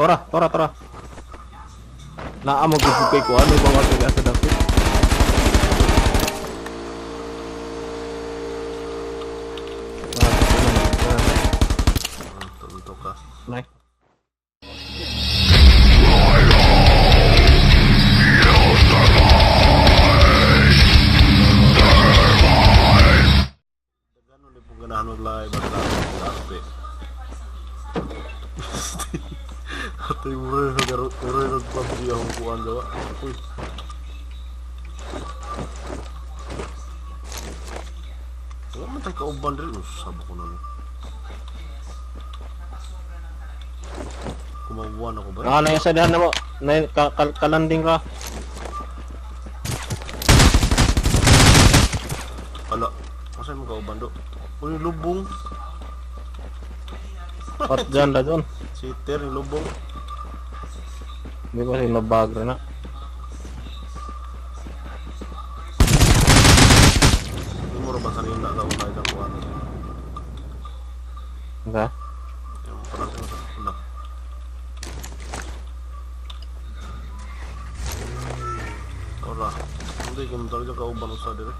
Tora, tora, tora. Naa mo gud kay ko ano ba nga sa dapit. Ah, Tunto ka. Nay. Ganun di po ganahan mag-live at ate. Ate, mura mura nag-PUBG akong kuan gawa. Uy. Wala man tayo kauban rin. Sabo ko na no. Kumawan ako ba? Ah, na sa dahan na mo. Na ka, ka, kalanding ka. Ala. Asa mo kauban do? Uy, lubong. Pat dyan la dyan. Cheater, yung lubong. Hindi ko kasi nabagra na. Hindi mo rin ba kanina ka una itang kuan? Nga? Yung parang sa wala. Ora. Hindi kung talaga kauban usa dire.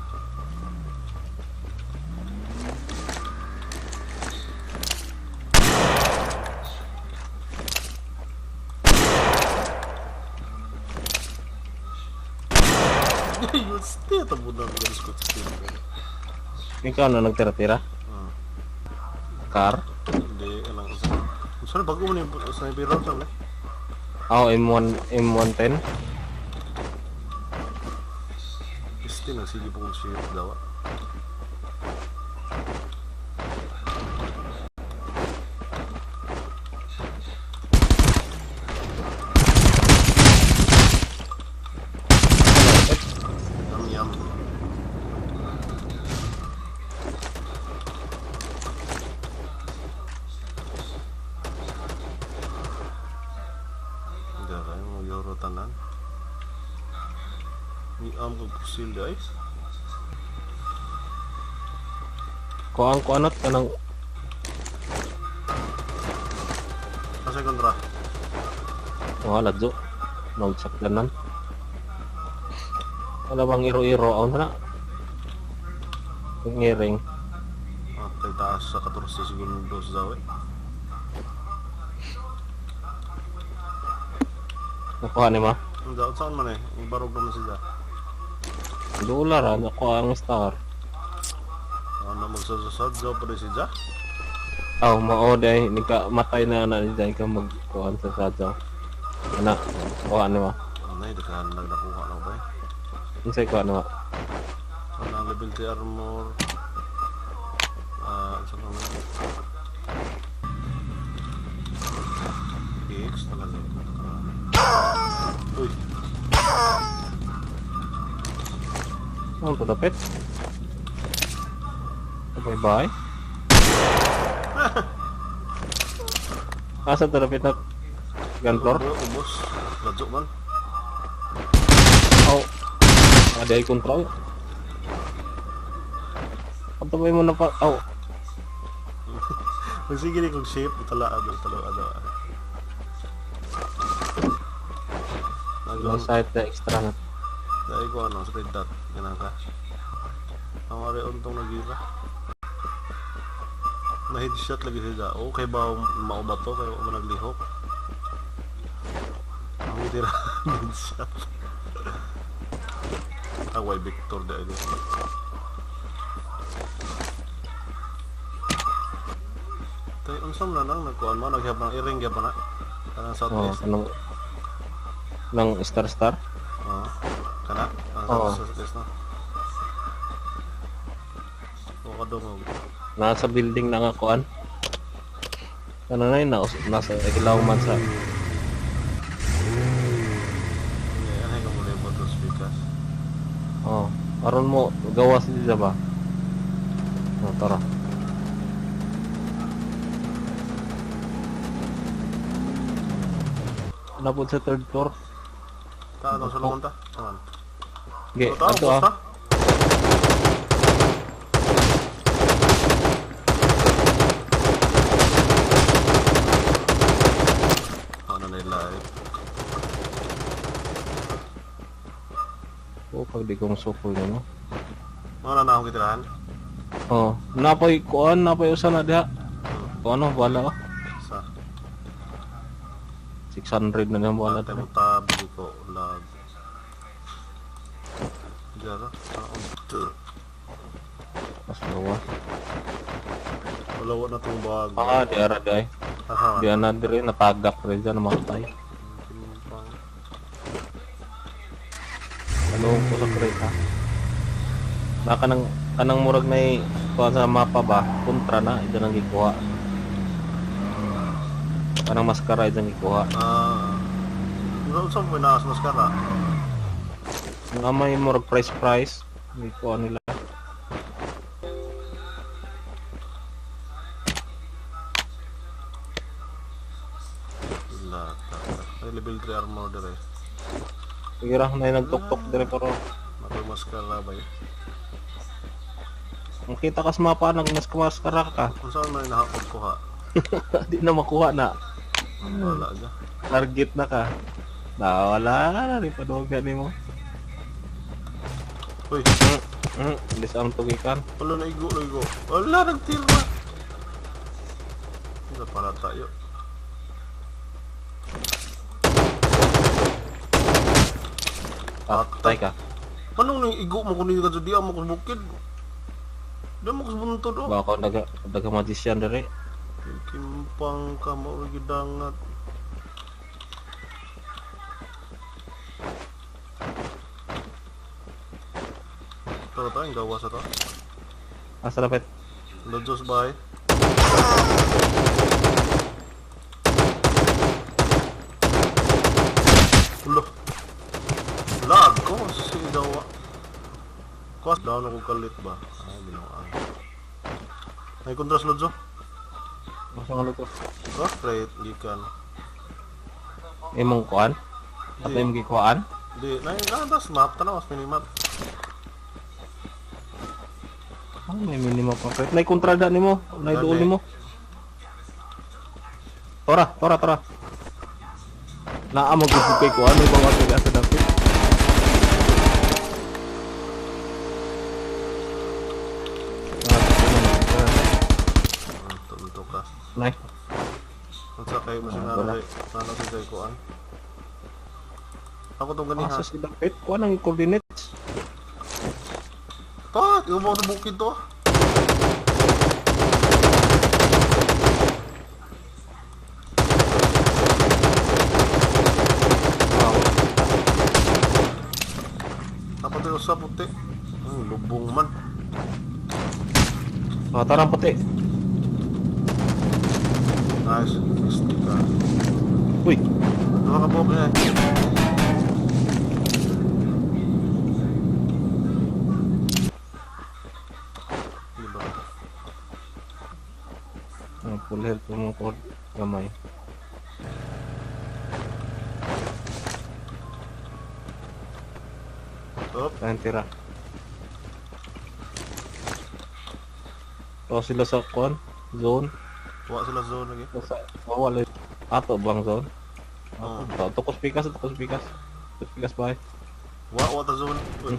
Stay tabo na mga diskot Ikaw na nagtira-tira? Hmm. Car? Hindi, anang isa. Saan bago mo ni sniper round sa Oh, M1, M110. Este na sige po kung siya gawa. Yum yum. Hindi kayo mga euro tanan. Ni am kog pusil guys. Kuang kuanot kanang Asa kontra? wala jo. Magsakdanan. Wala bang iro-iro ang na? Ngiring. Atay taas sa 14 segundos daw eh. Nakuha ni ma? Ang daot saan man eh. Ang barog naman sila. Dolar ah, nakuha ang star. Ano magsasasad daw pa rin si Ja? Aw, mao day nika matay na na di ka magkuhan sa sadyaw. Ana, kuha ni ma. Ano eh, dakahan lang nakuha na ba eh. Unsay kuha ni ma? Ano ang level 3 armor? Ah, saan naman? X talaga. Uy, Ano to dapit? Bye bye. Asa to dapit na gun floor? Ubos. Ladyo man. Aw. Ada ay control. Patabay mo na pa. Aw. Magsige ni kong shape, tala ado, tala ado. Yung Naglang site na extra na. dahil ko ano, sa red dot, ganun ka. Ang ari untong nagira. Na headshot lagi siya. Okay ba mauba to kay wa man naglihok? Ang tira headshot. Away Victor dahil. Tay unsa man na lang nagkuan mo naghihap ng iring gyapon na. Kanang Oh, southeast. kanang ng star star. Oo. Kana ang Oo. southeast no. O kadungog. Nasa building na nga kuan. Ano na yun, nasa ilaw man sa Hindi, ano yung muli mo to speakers? Oh, aron mo gawas dito ba? Oh, tara. Napod sa third floor. Ta, ano, sulungan ta? Taman. Ge, Ano ta? ato Ubos ah. ta? Ano na Pag di ko masukol nimo. Mao na na akong gitirahan. Oh, napoy kuan, napoy usa na diha. Kuan ano, wala oh. Sa 600 na niyang wala Patay diri. mo tab di ko lag. Diara. Ah, Mas gawas. wala wa na tong bag. Ah, di ara di ay. Aha. Di ana diri natagak rin dyan namatay. Timpang. Ano ko sa crate ha? Na kanang kanang murag nay kuan sa mapa ba kontra na ito nang gikuha. Kanang maskara ito ang gikuha. Ah. Unsa mo na maskara? Nga may murag price price gikuha nila. Lata. Ay, level 3 armor dire. Sige ra nay nagtuktok dire pero Nakoy maskara ba yun? makita ka sa mapa nag maskara ka. Unsa man nahakog kuha? Di na makuha na. Wala ga. Target na ka. Na wala na rin padugan nimo. Uy, Disarm to gikan. wala na igo, na igo. Wala nagtira. Unsa para tayo? Patay ka. Manong nang igo mo kunin ka sa diya mo kus bukid. Diya mo kus buntod oh. Baka daga daga magician dire. Timpang ka mo gidangat. Tara tayo, gawa sa to. Asa dapat? Lodjos bahay. Ulo. Lag ko si dawa. Kuas down ako kalit ba? Ay, binuang. Ay, kontras Lodjo. Asa nga luto? Oh, right, gikan. Imong kuan? At imong gikuan? Di, na, na, das map, tanaw, mas minimap. Ah, may minimum concrete. Nay kontrada nimo, nay duol Gani. nimo. Tora, tora, tora. Naa mo gud kay kuan may bawat kay asa dapit. Ah, Tunto ka. Nay, Unsa kayo mo Ah, wala. sinanay, nano si kay kuan. Ako tong ganiha. asa si dapit? Kuan ang coordinates. Pa, di mo sa bukid to. Ah, Dapat tayo sa puti. Ang lubong man. ah, tarang puti. Nice. Stick ka. Uy, Duha ka buhok niya. Di ba? ang full health mo ko gamay. Up. Tayong tira. To sila sa kuan zone. Wa sila zone lagi. Sa wala ato bang zone? Oo. Ato, tukos pikas, tukos pikas. Tukos pikas ba? Wa wa ta zone. Uy,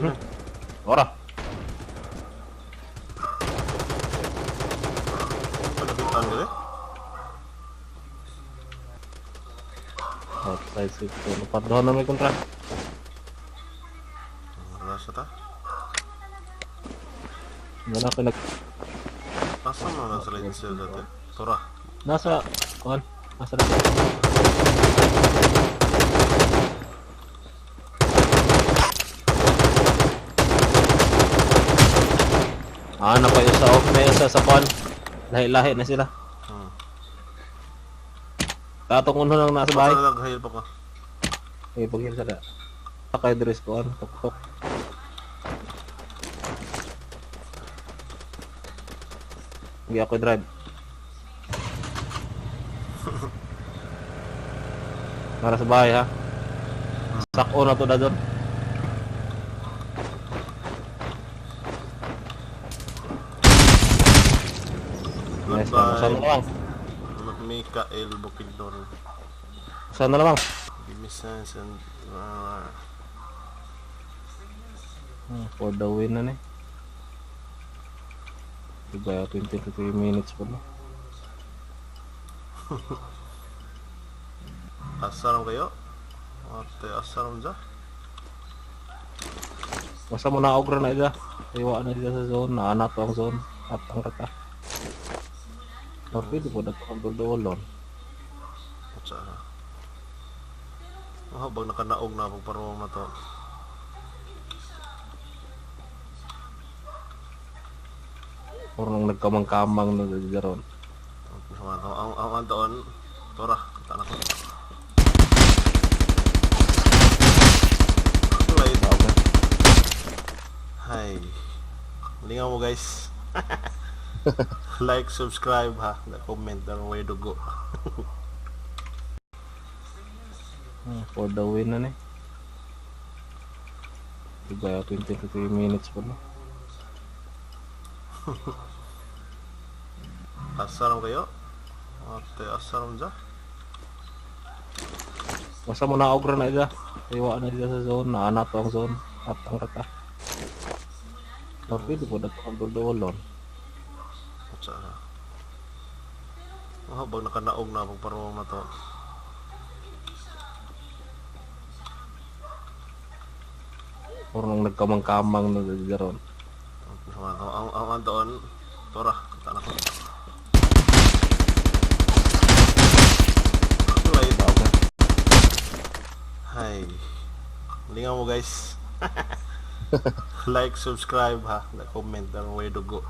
Ora. Palapitan dire. Outside six. Napatuhan na may kontra. Wala siya ta. Wala ko nag Asa mo na sa lane sila dati? Tora. nasa kuan. Nasa na. Ah, napa sa off na isa sa kuan. Lahi-lahi na sila. Tatong uno lang nasa bahay. Basta naghayal pa ka. Eh, paghil sa ka. Sakay dress ko, ano, tok-tok. Hindi ako drive. Para sa bahay, ha? Sako na to na doon. Nice, Goodbye. Saan na lang? Mikael Bukidnon. Saan na lang? Give me sense and... For the win na ni. Diba, 23 minutes pa, no? Asa naman kayo? Ate, asa naman dyan? Basta mo naog ra na ida. Iwa na ida sa zone, naana to ang zone. At ang rata. Or pwede po na ito ang duldulon. Utsa na. Oh, bag nakanaog na pagparuwang na to. Or nang nagkamang-kamang na dito ron. Ang doon. Tora, kita na ko. Wait. Naog na. Hi. Lingaw mo, guys. Like, subscribe ha. Comment ang way to go. For the win na ni. Diba, 23 minutes pa, no? Asa naman kayo? Ate, asa naman dyan? Basta mo naog ra na ida. Iwa na ida sa zone, naana to ang zone. At ang rata. Or pwede po na ito ang duldulon. Utsa na. Oh, bag nakanaog na pagparuwang na to. Or nang nagkamang-kamang na dito ron. Ang doon. Tora, kita na ko. Wait. Naog na. Hi. Lingaw mo, guys. Like, subscribe ha. Comment ang way to go.